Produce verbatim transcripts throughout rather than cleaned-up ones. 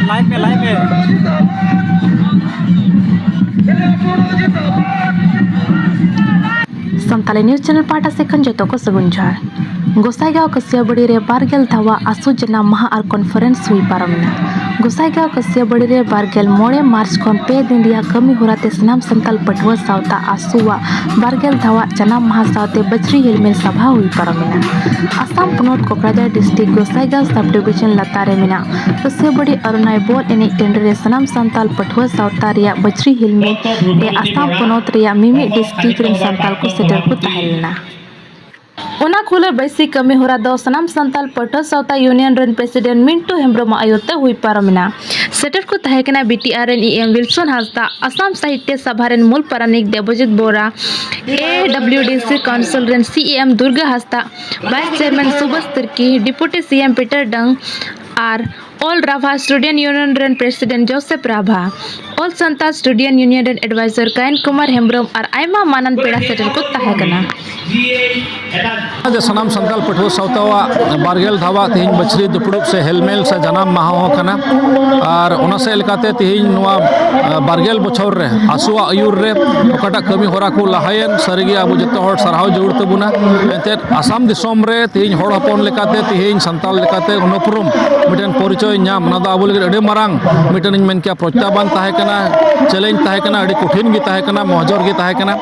Like ᱢᱮ, like ᱢᱮ᱾ Santali news channel ᱯᱟᱦᱴᱟ ᱥᱮᱫ ᱠᱷᱚᱱ ᱡᱚᱛᱚ ᱠᱚ ᱥᱟᱹᱜᱩᱱ ᱡᱚᱦᱟᱨ᱾ ᱜᱚᱥᱟᱭᱜᱟᱸᱣ ᱠᱟᱹᱥᱤᱭᱟᱵᱟᱹᱲᱤ ᱨᱮ ᱵᱟᱨ ᱜᱮᱞ ᱫᱷᱟᱣᱟᱜ ᱟᱥᱩ ᱡᱟᱱᱟᱢ ᱢᱟᱦᱟ ᱟᱨ ᱠᱚᱱᱯᱷᱟᱨᱮᱱᱥ ᱦᱩᱭ ᱯᱟᱨᱚᱢᱮᱱᱟ᱾ ᱜᱚᱥᱟᱭᱜᱟᱸᱣ ᱠᱟᱹᱥᱤᱭᱟᱵᱟᱹᱲᱤ ᱨᱮ ᱵᱟᱨ ᱜᱮᱞ ᱢᱚᱬᱮ ᱢᱟᱨᱪ ᱠᱷᱚᱱ ᱯᱮ ᱫᱤᱱ ᱨᱮᱭᱟᱜ ᱠᱟᱹᱢᱤ ᱦᱚᱨᱟ ᱛᱮ ᱥᱟᱱᱟᱢ ᱥᱟᱱᱛᱟᱞ ᱯᱟᱹᱴᱷᱩᱣᱟᱹ ᱥᱟᱶᱛᱟ ᱟᱥᱩᱣᱟᱜ ᱵᱟᱨ ᱜᱮᱞ ᱫᱷᱟᱣᱟᱜ ᱡᱟᱱᱟᱢ ᱢᱟᱦᱟ ᱥᱟᱶᱛᱮ ᱵᱟᱹᱪᱷᱨᱤ ᱦᱤᱞᱢᱮᱞ ᱥᱟᱵᱷᱟ ᱦᱩᱭ ᱯᱟᱨᱚᱢᱮᱱᱟ᱾ ᱟᱥᱟᱢ ᱯᱚᱱᱚᱛ ᱠᱚᱠᱨᱟᱡᱷᱟᱨ ᱰᱤᱥᱴᱨᱤᱠᱴ ᱜᱚᱥᱟᱭᱜᱟᱸᱣ ᱥᱟᱵ ᱰᱤᱵᱤᱡᱚᱱ ᱞᱟᱛᱟᱨ ᱨᱮ ᱢᱮᱱᱟᱜ ᱠᱟᱹᱥᱤᱭᱟᱵᱟᱹᱲᱤ ᱟᱨᱩᱱᱟᱭ ᱵᱚᱞ ᱮᱱᱮᱡ ᱴᱟᱺᱰᱤ ᱨᱮ ᱥᱟᱱᱟᱢ ᱥᱟᱱᱛᱟᱞ ᱯᱟᱹᱴᱷᱩᱣᱟᱹ ᱥᱟᱶᱛᱟ ᱨᱮᱭᱟᱜ ᱵᱟᱹᱪᱷᱨᱤ ᱦᱤᱞᱢᱮᱞ ᱨᱮ ᱟᱥᱟᱢ ᱯᱚᱱᱚᱛ ᱨᱮᱭᱟᱜ ᱢᱤᱢᱤᱫ ᱰᱤᱥᱴᱨᱤᱠᱴ ᱨᱮᱱ ᱥᱟᱱᱛᱟᱞ ᱠᱚ ᱥᱮᱴᱮᱨ ᱠᱚ ᱛᱟᱦᱮᱸ ᱞᱮᱱᱟ᱾ ᱚᱱᱟ ᱠᱷᱩᱞᱟᱹ ᱵᱟᱹᱭᱥᱤ ᱠᱟᱹᱢᱤ ᱦᱚᱨᱟ ᱫᱚ ᱥᱟᱱᱟᱢ ᱥᱟᱱᱛᱟᱞ ᱯᱟᱹᱴᱷᱩᱣᱟᱹ ᱥᱟᱶᱛᱟ ᱤᱭᱩᱱᱤᱭᱚᱱ ᱨᱮᱱ ᱯᱨᱮᱥᱤᱰᱮᱱᱴ ᱢᱤᱱᱴᱩ ᱦᱮᱢᱵᱽᱨᱚᱢᱟᱜ ᱟᱭᱩᱨ ᱛᱮ ᱦᱩᱭ ᱯᱟᱨᱚᱢᱮᱱᱟ᱾ ᱥᱮᱴᱮᱨ ᱠᱚ ᱛᱟᱦᱮᱸ ᱠᱟᱱᱟ ᱵᱤᱴᱤᱟᱨ ᱨᱮᱱ ᱤ ᱮᱢ ᱣᱤᱞᱥᱚᱱ ᱦᱟᱸᱥᱫᱟ, ᱟᱥᱟᱢ ᱥᱟᱦᱤᱛᱭᱚ ᱥᱟᱵᱷᱟ ᱨᱮᱱ ᱢᱩᱞ ᱯᱟᱨᱟᱱᱤᱠ ᱫᱮᱵᱚᱡᱤᱛ ᱵᱳᱨᱟ, ᱮ ᱰᱟᱵᱞᱤᱭᱩ ᱰᱤ ᱥᱤ ᱠᱟᱣᱩᱱᱥᱤᱞ ᱨᱮᱱ ᱥᱤ ᱤ ᱮᱢ ᱫᱩᱨᱜᱟ ᱦᱟᱸᱥᱫᱟ, ᱵᱷᱟᱭᱤᱥ ᱪᱮᱭᱟᱨᱢᱮᱱ ᱥᱩᱵᱷᱟᱥ ᱛᱤᱨᱠᱤ, ᱰᱮᱯᱩᱴᱤ ᱥᱤ ᱮᱢ ᱯᱤᱴᱟᱨ ᱰᱟᱝ ᱟᱨ ᱚᱞ ᱨᱟᱵᱷᱟ ᱥᱴᱩᱰᱮᱱᱴ ᱤᱭᱩᱱᱤᱭᱚᱱ ᱨᱮᱱ ᱯᱨᱮᱥᱤᱰᱮᱱᱴ ᱡᱳᱥᱮᱯ ᱨᱟᱵᱷᱟ, ᱚᱞ ᱥᱟᱱᱛᱟᱲ ᱥᱴᱩᱰᱮᱱᱴ ᱤᱭᱩᱱᱤᱭᱚᱱ ᱨᱮᱱ ᱮᱰᱵᱟᱭᱡᱟᱨ ᱠᱟᱭᱤᱱ ᱠᱩᱢᱟᱨ ᱦᱮᱢᱵᱽᱨᱚᱢ ᱟᱨ ᱟᱭᱢᱟ ᱢᱟᱱᱟᱱ ᱯᱮᱲᱟ ᱥᱮᱴᱮᱨ ᱠᱚ ᱛᱟᱦᱮᱸ ᱠᱟᱱᱟ᱾ ᱡᱮ ᱥᱟᱱᱟᱢ ᱥᱟᱱᱛᱟᱲ ᱯᱟᱹᱴᱷᱩᱣᱟᱹ ᱥᱟᱶᱛᱟᱣᱟᱜ ᱵᱟᱨ ᱜᱮᱞ ᱫᱷᱟᱣᱟᱜ ᱛᱮᱦᱮᱧ ᱵᱟᱹᱪᱷᱨᱤ ᱫᱩᱯᱲᱩᱵ ᱥᱮ ᱦᱮᱞᱢᱮᱞ ᱥᱮ ᱡᱟᱱᱟᱢ ᱢᱟᱦᱟ ᱦᱚᱸ ᱠᱟᱱᱟ᱾ ᱟᱨ ᱚᱱᱟ ᱥᱮᱫ ᱞᱮᱠᱟᱛᱮ ᱛᱮᱦᱮᱧ ᱱᱚᱣᱟ, ᱟ, ᱵᱟᱨ ᱜᱮᱞ ᱵᱚᱪᱷᱚᱨ ᱨᱮ ᱟᱥᱩᱣᱟᱜ ᱟᱹᱭᱩᱨ ᱨᱮ ᱚᱠᱟᱴᱟᱜ ᱠᱟᱹᱢᱤ ᱦᱚᱨᱟ ᱠᱚ ᱞᱟᱦᱟᱭᱮᱱ, ᱥᱟᱹᱨᱤᱜᱮ ᱟᱵᱚ ᱡᱚᱛᱚ ᱦᱚᱲ ᱥᱟᱨᱦᱟᱣ ᱡᱟᱹᱨᱩᱲ ᱛᱟᱵᱚᱱᱟ᱾ ᱮᱱᱛᱮᱫ ᱟᱥᱟᱢ ᱫᱤᱥᱚᱢ ᱨᱮ ᱛᱮᱦᱮᱧ ᱦᱚᱲ ᱦᱚᱯᱚᱱ ᱞᱮᱠᱟᱛᱮ ᱛᱮᱦᱮᱧ ᱥᱟᱱᱛᱟᱲ ᱞᱮᱠᱟᱛᱮ ᱩᱱᱩᱯᱨᱩᱢ ᱢᱤᱫᱴᱮᱱ ᱯᱚᱨᱤᱪᱚᱭ ᱧᱟᱢ, ᱚᱱᱟ ᱫᱚ ᱟᱵᱚ ᱞᱟᱹᱜᱤᱫ ᱟᱹᱰᱤ ᱢᱟᱨᱟᱝ ᱢᱤᱫᱴᱮᱱ, ᱤᱧ ᱢᱮᱱ ᱠᱮᱭᱟ, ᱯᱨᱚᱛᱭᱟᱦᱵᱟᱱ ᱛᱟᱦᱮᱸ ᱠᱟᱱᱟ, ᱪᱮᱞᱮᱧᱡᱽ ᱛᱟᱦᱮᱸ ᱠᱟᱱᱟ, ᱟᱹᱰᱤ ᱠᱚᱴᱷᱤᱱ ᱜᱮ ᱛᱟᱦᱮᱸ ᱠᱟᱱᱟ, ᱢᱚᱦᱡᱚᱨ ᱜᱮ ᱛᱟᱦᱮᱸ ᱠᱟᱱᱟ᱾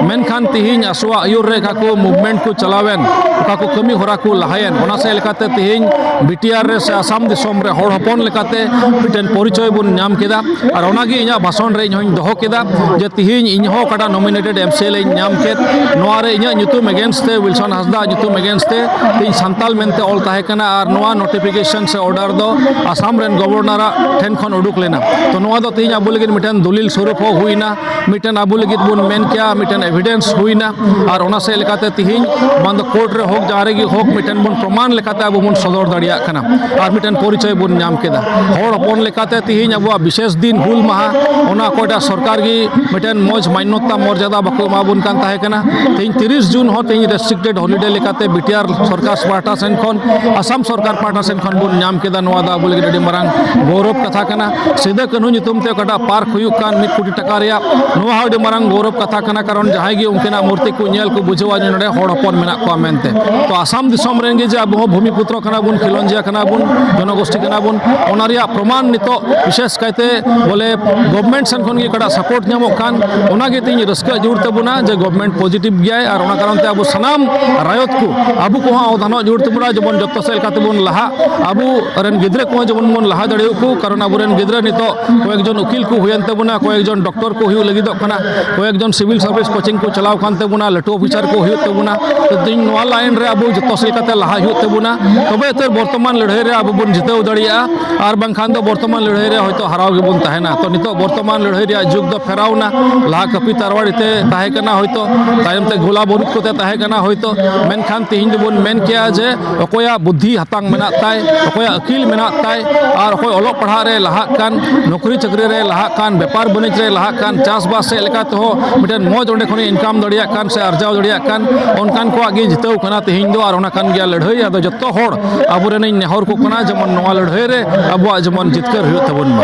ᱢᱮᱱᱠᱷᱟᱱ ᱛᱮᱦᱮᱧ ᱟᱥᱚᱣᱟᱜ ᱟᱹᱭᱩᱨ ᱨᱮ ᱚᱠᱟ ᱠᱚ ᱢᱩᱵᱷᱢᱮᱱᱴ ᱠᱚ ᱪᱟᱞᱟᱣᱮᱱ, ᱚᱠᱟ ᱠᱚ ᱠᱟᱹᱢᱤ ᱦᱚᱨᱟ ᱠᱚ ᱞᱟᱦᱟᱭᱮᱱ, ᱚᱱᱟ ᱥᱮᱫ ᱞᱮᱠᱟᱛᱮ ᱛᱮᱦᱮᱧ ᱵᱤᱴᱤᱟᱨ ᱨᱮ ᱥᱮ ᱟᱥᱟᱢ ᱫᱤᱥᱚᱢ ᱨᱮ ᱦᱚᱲ ᱦᱚᱯᱚᱱ ᱞᱮᱠᱟᱛᱮ ᱢᱤᱫᱴᱮᱱ ᱯᱚᱨᱤᱪᱚᱭ ᱵᱚᱱ ᱧᱟᱢ ᱠᱮᱫᱟ᱾ ᱟᱨ ᱚᱱᱟᱜᱮ ᱤᱧᱟᱹᱜ ᱵᱷᱟᱥᱚᱱ ᱨᱮ ᱤᱧ ᱦᱚᱧ ᱫᱚᱦᱚ ᱠᱮᱫᱟ ᱡᱮ ᱛᱮᱦᱮᱧ ᱤᱧ ᱦᱚᱸ ᱚᱠᱟᱴᱟᱜ ᱱᱚᱢᱤᱱᱮᱴᱮᱰ ᱮᱢ ᱥᱤ ᱮᱞ ᱤᱧ ᱧᱟᱢ ᱠᱮᱫ, ᱱᱚᱣᱟ ᱨᱮ ᱤᱧᱟᱹᱜ ᱧᱩᱛᱩᱢ ᱮᱜᱮᱱᱥᱴ ᱛᱮ, ᱣᱤᱞᱥᱚᱱ ᱦᱟᱸᱥᱫᱟ ᱧᱩᱛᱩᱢ ᱮᱜᱮᱱᱥᱴ ᱛᱮ ᱛᱮᱦᱮᱧ ᱥᱟᱱᱛᱟᱞ ᱢᱮᱱᱛᱮ ᱚᱞ ᱛᱟᱦᱮᱸ ᱠᱟᱱᱟ᱾ ᱟᱨ ᱱᱚᱣᱟ ᱱᱳᱴᱤᱯᱷᱤᱠᱮᱥᱚᱱ ᱥᱮ ᱚᱨᱰᱟᱨ ᱫᱚ ᱟᱥᱟᱢ ᱨᱮᱱ ᱜᱚᱵᱷᱚᱨᱱᱚᱨᱟᱜ ᱴᱷᱮᱱ ᱠᱷᱚᱱ ᱩᱰᱩᱠ ᱞᱮᱱᱟ᱾ ᱛᱚ ᱱᱚᱣᱟ ᱫᱚ ᱛᱮᱦᱮᱧ ᱟᱵᱚ ᱢᱤᱫᱴᱮᱱ ᱫᱚᱞᱤᱞ ᱥᱚᱨᱩᱯ ᱦᱚᱸ ᱦᱩᱭᱱᱟ, ᱢᱤᱫᱴᱮᱱ ᱟᱵᱚ ᱞᱟᱹᱜᱤᱫ ᱵᱚᱱ ᱢᱮᱱ ᱠᱮᱭᱟ ᱢᱤᱫᱴᱮᱱ ᱮᱵᱷᱤᱰᱮᱱᱥ ᱦᱩᱭᱱᱟ᱾ ᱟᱨ ᱚᱱᱟ ᱥᱮᱫ ᱞᱮᱠᱟᱛᱮ ᱛᱤᱦᱤᱧ ᱵᱟᱝ ᱫᱚ ᱠᱳᱨᱴ ᱨᱮ ᱦᱳᱠ, ᱡᱟᱦᱟᱸ ᱨᱮᱜᱮ ᱦᱳᱠ, ᱢᱤᱫᱴᱮᱱ ᱵᱚᱱ ᱯᱨᱚᱢᱟᱱ ᱞᱮᱠᱟᱛᱮ ᱟᱵᱚ ᱵᱚᱱ ᱥᱚᱫᱚᱨ ᱫᱟᱲᱮᱭᱟᱜ ᱠᱟᱱᱟ ᱟᱨ ᱢᱤᱫᱴᱮᱱ ᱯᱚᱨᱤᱪᱚᱭ ᱵᱚᱱ ᱧᱟᱢ ᱠᱮᱫᱟ᱾ ᱦᱚᱲ ᱦᱚᱯᱚᱱ ᱞᱮᱠᱟᱛᱮ ᱛᱤᱦᱤᱧ ᱟᱵᱚᱣᱟᱜ ᱵᱤᱥᱮᱥ ᱫᱤᱱ ᱦᱩᱞ ᱢᱟᱦᱟ, ᱚᱱᱟ ᱚᱠᱚᱭᱴᱟᱜ ᱥᱚᱨᱠᱟᱨ ᱜᱮ ᱢᱤᱫᱴᱮᱱ ᱢᱚᱡᱽ ᱢᱟᱱᱱᱚᱛᱟ ᱢᱚᱨᱡᱟᱫᱟ ᱵᱟᱠᱚ ᱮᱢᱟ ᱵᱚᱱ ᱠᱟᱱ ᱛᱟᱦᱮᱸ ᱠᱟᱱᱟ᱾ ᱛᱤᱦᱤᱧ ᱛᱤᱨᱤᱥ ᱡᱩᱱ ᱦᱚᱸ ᱛᱤᱦᱤᱧ ᱨᱮᱥᱴᱨᱤᱠᱴᱮᱰ ᱦᱚᱞᱤᱰᱮ ᱞᱮᱠᱟᱛᱮ ᱵᱤᱴᱤᱟᱨ ᱥᱚᱨᱠᱟᱨ ᱯᱟᱦᱴᱟ ᱥᱮᱱ ᱠᱷᱚᱱ, ᱟᱥᱟᱢ ᱥᱚᱨᱠᱟᱨ ᱯᱟᱦᱴᱟ ᱥᱮᱱ ᱠᱷᱚᱱ ᱵᱚᱱ ᱧᱟᱢ ᱠᱮᱫᱟ᱾ ᱱᱚᱣᱟ ᱫᱚ ᱟᱵᱚ ᱞᱟᱹᱜᱤᱫ ᱟᱹᱰᱤ ᱢᱟᱨᱟᱝ ᱜᱚᱨᱚᱵᱽ ᱠᱟᱛᱷᱟ ᱠᱟᱱᱟ᱾ ᱥᱤᱫᱩ ᱠᱟᱹᱱᱦᱩ ᱧᱩᱛᱩᱢ ᱛᱮ ᱚᱠᱟᱴᱟᱜ ᱯᱟᱨᱠ ᱦᱩᱭᱩᱜ ᱠᱟᱱ ᱢᱤᱫ ᱠᱳᱴᱤ ᱴᱟᱠᱟ ᱨᱮᱭᱟᱜ, ᱱᱚᱣᱟ ᱦᱚᱸ ᱟᱹᱰᱤ ᱢᱟᱨᱟᱝ ᱜᱚᱨᱚᱵᱽ ᱠᱟᱛᱷᱟ ᱠᱟᱱᱟ, ᱠᱟᱨᱚᱱ ᱡᱟᱦᱟᱸᱭ ᱜᱮ ᱩᱱᱠᱤᱱᱟᱜ ᱢᱩᱨᱛᱤ ᱠᱚ ᱧᱮᱞ ᱠᱚ ᱵᱩᱡᱷᱟᱹᱣᱟ ᱡᱮ ᱱᱚᱰᱮ ᱦᱚᱲ ᱦᱚᱯᱚᱱ ᱢᱮᱱᱟᱜ ᱠᱚᱣᱟ ᱢᱮᱱᱛᱮ᱾ ᱛᱚ ᱟᱥᱟᱢ ᱫᱤᱥᱚᱢ ᱨᱮᱱ ᱜᱮ ᱡᱮ ᱟᱵᱚ ᱦᱚᱸ ᱵᱷᱩᱢᱤ ᱯᱩᱛᱨᱚ ᱠᱟᱱᱟ ᱵᱚᱱ, ᱠᱷᱮᱞᱳᱱᱡᱤᱭᱟ ᱠᱟᱱᱟ ᱵᱚᱱ, ᱡᱚᱱᱚᱜᱳᱥᱴᱤ ᱠᱟᱱᱟ ᱵᱚᱱ, ᱚᱱᱟ ᱨᱮᱭᱟᱜ ᱯᱨᱚᱢᱟᱱ ᱱᱤᱛᱚᱜ ᱵᱤᱥᱮᱥ ᱠᱟᱭᱛᱮ ᱵᱚᱞᱮ ᱜᱚᱵᱷᱢᱮᱱᱴ ᱥᱮᱱ ᱠᱷᱚᱱ ᱜᱮ ᱚᱠᱟᱴᱟᱜ ᱥᱟᱯᱳᱨᱴ ᱧᱟᱢᱚᱜ ᱠᱟᱱ, ᱚᱱᱟ ᱜᱮ ᱛᱤᱧ ᱨᱟᱹᱥᱠᱟᱹ ᱡᱩᱲ ᱛᱟᱵᱚᱱᱟ ᱡᱮ ᱜᱚᱵᱷᱢᱮᱱᱴ ᱯᱚᱡᱤᱴᱤᱵᱷ ᱜᱮᱭᱟᱭ᱾ ᱟᱨ ᱚᱱᱟ ᱠᱟᱨᱚᱱ ᱛᱮ ᱟᱵᱚ ᱥᱟᱱᱟᱢ ᱨᱟᱭᱚᱛ ᱠᱚ, ᱟᱵᱚ ᱠᱚᱦᱚᱸ ᱟᱣᱫᱷᱟᱱᱚᱜ ᱡᱩᱲ ᱛᱟᱵᱚᱱᱟ, ᱡᱮᱢᱚᱱ ᱡᱚᱛᱚ ᱥᱮᱫ ᱞᱮᱠᱟ ᱛᱮᱵᱚᱱ ᱞᱟᱦᱟᱜ, ᱟᱵᱚ ᱨᱮᱱ ᱜᱤᱫᱽᱨᱟᱹ ᱠᱚᱦᱚᱸ ᱡᱮᱢᱚᱱ ᱵᱚᱱ ᱞᱟᱦᱟ ᱫᱟᱲᱮᱭᱟᱠᱚ᱾ ᱠᱟᱨᱚᱱ ᱟᱵᱚᱨᱮᱱ ᱜᱤᱫᱽᱨᱟᱹ ᱱᱤᱛᱚᱜ ᱠᱚᱭᱮᱠ ᱡᱚᱱ ᱩᱠᱤᱞ ᱠᱚ ᱦᱩᱭᱮᱱ ᱛᱟᱵᱚᱱᱟ, ᱠᱚᱭᱮᱠ ᱡᱚᱱ ᱰᱚᱠᱴᱚᱨ ᱠᱚ ᱦᱩᱭᱩᱜ ᱞᱟᱹᱜᱤᱫᱚᱜ ᱠᱟᱱᱟ, ᱠᱚᱭᱮᱠ ᱡᱚᱱ ᱥᱤᱵᱤᱞ ᱥᱟᱨᱵᱷᱤᱥ ᱠᱳᱪᱤᱝ ᱠᱚ ᱪᱟᱞᱟᱣ ᱠᱟᱱ ᱛᱟᱵᱚᱱᱟ, ᱞᱟᱹᱴᱩ ᱚᱯᱷᱤᱥᱟᱨ ᱠᱚ ᱦᱩᱭᱩᱜ ᱛᱟᱵᱚᱱᱟ᱾ ᱛᱚ ᱛᱮᱦᱮᱧ ᱱᱚᱣᱟ ᱞᱟᱭᱤᱱ ᱨᱮ ᱟᱵᱚ ᱡᱚᱛᱚ ᱥᱮᱫ ᱞᱮᱠᱟᱛᱮ ᱞᱟᱦᱟ ᱦᱩᱭᱩᱜ ᱛᱟᱵᱚᱱᱟ, ᱛᱚᱵᱮ ᱩᱛᱟᱹᱨ ᱵᱚᱨᱛᱚᱢᱟᱱ ᱞᱟᱹᱲᱦᱟᱹᱭ ᱨᱮ ᱟᱵᱚ ᱵᱚᱱ ᱡᱤᱛᱟᱹᱣ ᱫᱟᱲᱮᱭᱟᱜᱼᱟ᱾ ᱟᱨ ᱵᱟᱝᱠᱷᱟᱱ ᱫᱚ ᱵᱚᱨᱛᱚᱢᱟᱱ ᱞᱟᱹᱲᱦᱟᱹᱭ ᱨᱮ ᱦᱚᱭᱛᱳ ᱦᱟᱨᱟᱣ ᱜᱮᱵᱚᱱ ᱛᱟᱦᱮᱱᱟ᱾ ᱛᱚ ᱱᱤᱛᱚᱜ ᱵᱚᱨᱛᱚᱢᱟᱱ ᱞᱟᱹᱲᱦᱟᱹᱭ ᱨᱮᱭᱟᱜ ᱡᱩᱜᱽ ᱫᱚ ᱯᱷᱮᱨᱟᱣ ᱮᱱᱟ᱾ ᱞᱟᱦᱟ ᱠᱟᱹᱯᱤ ᱛᱟᱨᱣᱟᱲᱤ ᱛᱮ ᱛᱟᱦᱮᱸ ᱠᱟᱱᱟ ᱦᱚᱭᱛᱳ, ᱛᱟᱭᱚᱢ ᱛᱮ ᱜᱳᱞᱟ ᱵᱟᱹᱨᱩᱫ ᱠᱚᱛᱮ ᱛᱟᱦᱮᱸ ᱠᱟᱱᱟ ᱦᱚᱭᱛᱳ, ᱢᱮᱱᱠᱷᱟᱱ ᱛᱮᱦᱮᱧ ᱫᱚᱵᱚᱱ ᱢᱮᱱ ᱠᱮᱭᱟ ᱡᱮ ᱚᱠᱚᱭᱟᱜ ᱵᱩᱫᱽᱫᱷᱤ ᱦᱟᱛᱟᱝ ᱢᱮᱱᱟᱜ ᱛᱟᱭ, ᱚᱠᱚᱭᱟᱜ ᱟᱹᱠᱤᱞ ᱢᱮᱱᱟᱜ ᱛᱟᱭ, ᱟᱨ ᱚᱠᱚᱭ ᱚᱞᱚᱜ ᱯᱟᱲᱦᱟᱜ ᱨᱮ ᱞᱟᱦᱟᱜ ᱠᱟᱱ, ᱱᱚᱠᱨᱤ ᱪᱟᱹᱠᱨᱤ ᱨᱮ ᱞᱟᱦᱟᱜ ᱠᱟᱱ, ᱵᱮᱯᱟᱨ ᱵᱟᱹᱱᱤᱡᱽ ᱨᱮ ᱞᱟᱦᱟᱜ ᱠᱟᱱ, ᱪᱟᱥᱵᱟᱥ ᱥᱮᱫ ᱞᱮᱠᱟ ᱛᱮᱦᱚᱸ ᱢᱤᱫᱴᱮᱱ ᱢᱚᱡᱽ ᱚᱸᱰᱮ ᱠᱷᱚᱱᱮ ᱤᱱᱠᱟᱢ ᱫᱟᱲᱮᱭᱟᱜ ᱠᱟᱱ ᱥᱮ ᱟᱨᱡᱟᱣ ᱫᱟᱲᱮᱭᱟᱜ ᱠᱟᱱ, ᱚᱱᱠᱟᱱ ᱠᱚᱣᱟᱜ ᱜᱮ ᱡᱤᱛᱟᱹᱣ ᱠᱟᱱᱟ ᱛᱮᱦᱮᱧ ᱫᱚ᱾ ᱟᱨ ᱚᱱᱟ ᱠᱟᱱ ᱜᱮᱭᱟ ᱞᱟᱹᱲᱦᱟᱹᱭ᱾ ᱟᱫᱚ ᱡᱚᱛᱚ ᱦᱚᱲ ᱟᱵᱚᱨᱮᱱᱤᱧ ᱱᱮᱦᱚᱨ ᱠᱚ ᱠᱟᱱᱟ, ᱡᱮᱢᱚᱱ ᱱᱚᱣᱟ ᱞᱟᱹᱲᱦᱟᱹᱭ ᱨᱮ ᱟᱵᱚᱣᱟᱜ ᱡᱮᱢᱚᱱ ᱡᱤᱛᱠᱟᱹᱨ ᱦᱩᱭᱩᱜ ᱛᱟᱵᱚᱱ ᱢᱟ᱾